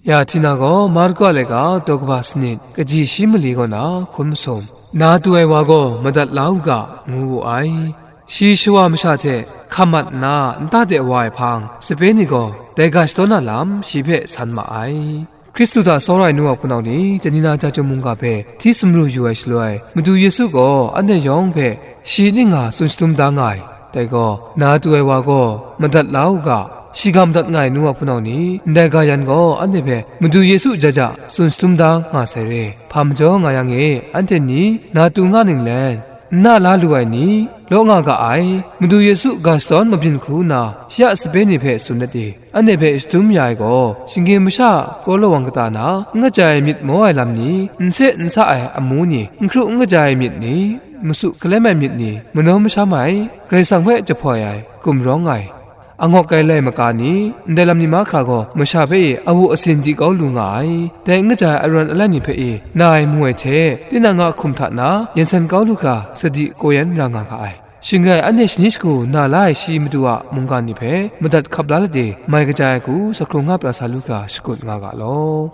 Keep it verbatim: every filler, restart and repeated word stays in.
Ya Htina gaw Marku a laika daw kaba sanit, kaji shi mali kaw na hkun masum, na tu ai wa gaw madat la u ga, ngu wu ai. Shi shawa masha hte hkam mat nna nta de wa ai hpang, sape ni gaw dai ga shadawn na lam shi hpe san ma ai. Hkristu hta tsawra ai nu wa hpunau ni, Janina Jahtum mungga hpe hti sumru yu ai shaloi, Madu Yesu gaw anhte yawng hpe shi ning nga tsun shatum da nga ai. Dai gaw, na tu ai wa gaw madat la u ga, shi ga madat nga ai nu wa hpunau ni, ndai ga yan gaw anhte hpe Madu Yesu ja ja tsun shatum da nga sai re. Hpa majaw nga yang e, anhte ni na tu nga ning len, n na la lu ai ni, law nga ga ai, Madu Yesu ga shadawn mabyin hku nna, shi a sape ni hpe tsun dat e. Anhte hpe shadum ya ai gaw, shinggyim masha a galaw wang kata na, n kaja ai myit maw ai lam ni, n se n sa ai amu ni, n hkru n kaja ai myit ni, masu kalem ai myit ni, manaw masham ai, Karai Kasang hpe jahpoi ai, gumrawng ai, angawk ai lai maga ni, ndai lam ni mahkra gaw masha hpe e awu asin di kau lu nga ai. Dai n kaja ai arawn alai ni hpe e na ai mu ai hte, tinang a hkum hta na yen san kau lu hkra sadi kaw yan ra nga ga ai. Shing rai, anhte shani shagu na la ai shi Madu a mungga ni hpe madat hkap la let e, mai kaja ai hku sa hkrung nga pra sa lu hkra shakut nga ga law.